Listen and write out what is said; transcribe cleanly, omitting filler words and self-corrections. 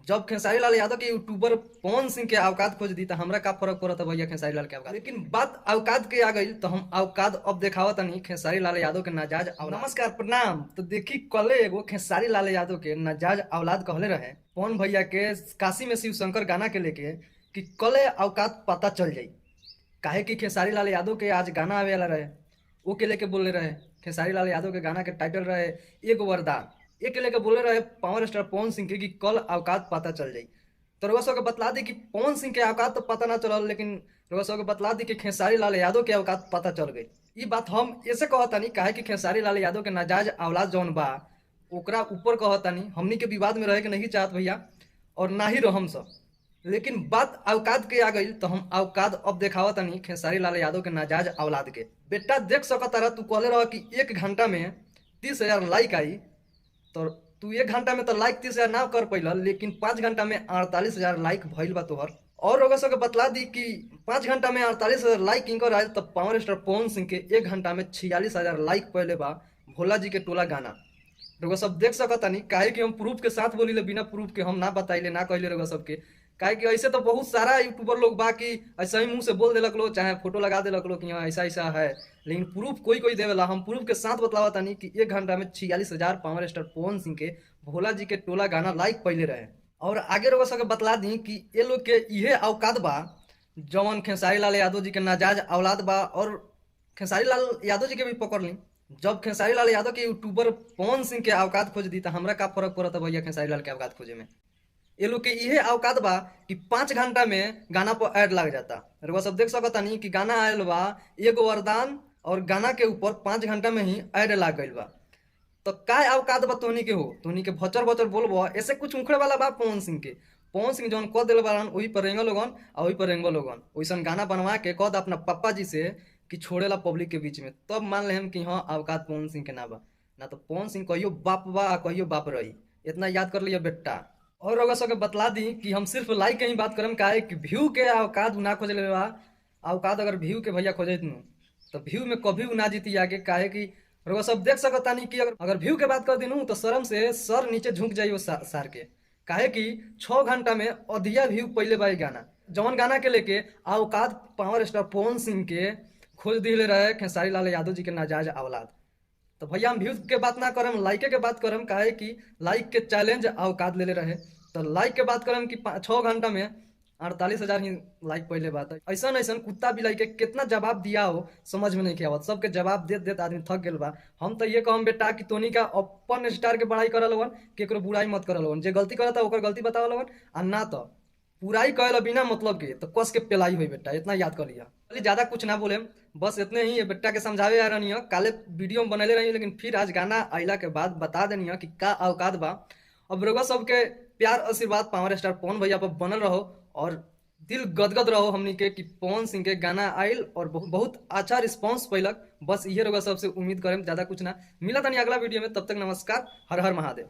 जब खेसारी लाल यादव के यूट्यूबर पवन सिंह के औकात खोज दी तो हमरा का फर्क पड़ता भैया खेसारी लाल के औकात। लेकिन बात औकात के आ गई तो हम औकात अब देखावत तनी खेसारी लाल यादव के नाजायज औलाद। नमस्कार प्रणाम। तो देखी कले एगो खेसारी लाल यादव के नाजायज औलाद कहले रहे पवन भैया के काशी में शिव शंकर गाना के लेके कि कले औकात पता चल जाई। काहे कि खेसारी लाल यादव के आज गाना आवे वाला रहे, वो के लेके बोले रहे। खेसारी लाल यादव के गाना के टाइटल रहे एगो वरदान, एक के लेके बोले रहे पावर स्टार पवन सिंह के कि कल औकात पता चल जाई। तो रउआ सबके बतला दी कि पवन सिंह के औकात तो पता ना चलल, लेकिन रउआ सबके बतला दी कि खेसारी लाल यादव के औकात पता चल गई। ई बात हम ऐसे कहतानी काहे कि खेसारी लाल यादव के नाजायज औलाद जौन बा ओकरा ऊपर कहतानी। हमनी के विवाद में रहे के नहीं चाहत भैया और ना ही रहम सब। लेकिन बात औकात के आ गई तो हम औकात अब देखावतानी खेसारी लाल यादव के नाजायज औलाद के। बेटा देख सकता रह, तू कहले रह कि 1 घंटा में 30,000 लाइक I, तो तू 1 घंटा में तो लाइक 30,000 ना कर पैल, लेकिन 5 घंटा में 48,000 लाइक भइल बा तोहर। और रउआ सबके बतला दी कि 5 घंटा में 48,000 लाइक इनकर आयल तो पावर स्टार पवन सिंह के 1 घंटा में 46,000 लाइक पहले बा भोला जी के टोला गाना। रउआ सब देख सकतानी, काहे कि हम प्रूफ के साथ बोलिले, बिना प्रूफ के हम ना बताइले ना कहले रउआ सबके। काहे कि ऐसे तो बहुत सारा यूट्यूबर लोग बा कि ऐसे ही मुँह से बोल देलक लोग, चाहे फोटो लगा देलक लोग कि हाँ ऐसा ऐसा है, लेकिन प्रूफ कोई कोई देवेला। हम प्रूफ के साथ बतलावतानी कि 1 घंटा में 46,000 पावर स्टार पवन सिंह के भोला जी के टोला गाना लाइक पहले रहे। और आगे रउआ सबके बतला दी कि ये लोग के इहे औकात बा जौन खेसारी लाल यादव जी के नाजायज औलाद बा, और खेसारी लाल यादव जी के भी पकड़ ली। जब खेसारी लाल यादव के यूट्यूबर पवन सिंह के औकात खोज दी तो हमरा का फर्क पड़ता भैया खेसारी लाल के औकात खोजे में। ये लोग के इहे औकात बा कि 5 घंटा में गाना पर ऐड लग जाता। रउआ सब देख सकतानी कि गाना आयल बा एगो वरदान और गाना के ऊपर 5 घंटा में ही ऐड लग गइल बा। तो का औकात बा तोहनी के हो, तोहनी के भचर भचर बोलबो ऐसे कुछ उखड़े वाला बा पवन सिंह के। पवन सिंह जौन कह दिल बारन वही पर रेंगल लोगन और वही पर रेंगल लोगन, वैसन गाना बनवा के कह अपना पप्पा जी से कि छोड़ेला पब्लिक के बीच में, तब मान ले हम कि हाँ औकात पवन सिंह के ना बा। ना तो पवन सिंह कहियो बाप बा आ कहियो बाप रही, इतना याद कर लिया बेटा। और रउआ सबके बतला दी कि हम सिर्फ लाइक के ही बात करम, काहे कि व्यू के औकात ना खोजले बा। औकात अगर व्यू के भैया खोजत नु तो व्यू में कभी ना जीती आगे, काहे कि रउआ सब देख सकतानी कि अगर व्यू के बात कर दिनू तो शर्म से सर नीचे झुक जाइयो सार के। काहे कि 6 घंटा में अधिया व्यू पहले बा गाना, जौन गाना के लेके औकात पावर स्टार पवन सिंह के खोज दिले रहे खेसारी लाल यादव जी के नाजायज औलाद। तो भैया हम व्यू के बात ना करम, लाइके के बात करम, काहे कि लाइक के चैलेंज औकात लेले रहे। तो लाइक के बात करम कि 6 घंटा में 48,000 ही लाइक पहले बात है। ऐसा ऐसा कुत्ता बिलाई के कितना जवाब दिया हो समझ में नहीं के आवत, सबके जवाब देत देत आदमी थक गेल बा। हम तो ये कहम बेटा कि तोनी का अपन स्टार के बड़ाई करल हवन, केकरो बुराई मत करल हवन, जे गलती करता ओकर गलती बतावल हवन, आ ना तो बुराई करेला बिना मतलब के तो कस के पेलाई हुई बेटा, इतना याद कर लिया। खाली ज़्यादा कुछ ना बोले, बस इतने ही बेटा के समझावे आ रही है। काले वीडियो में बनले रही, लेकिन फिर आज गाना आइला के बाद बता देनी है कि का औकात बा। अब रउआ सबके प्यार आशीर्वाद पावर स्टार पवन भैया पर बनल रहो और दिल गदगद रहो हमनी के कि पवन सिंह के गाना आयल और बहुत अच्छा रिस्पॉन्स पैलक। बस इहे रउआ सबसे उम्मीद करेम, ज़्यादा कुछ ना। मिला तनी अगला वीडियो में, तब तक नमस्कार, हर हर महादेव।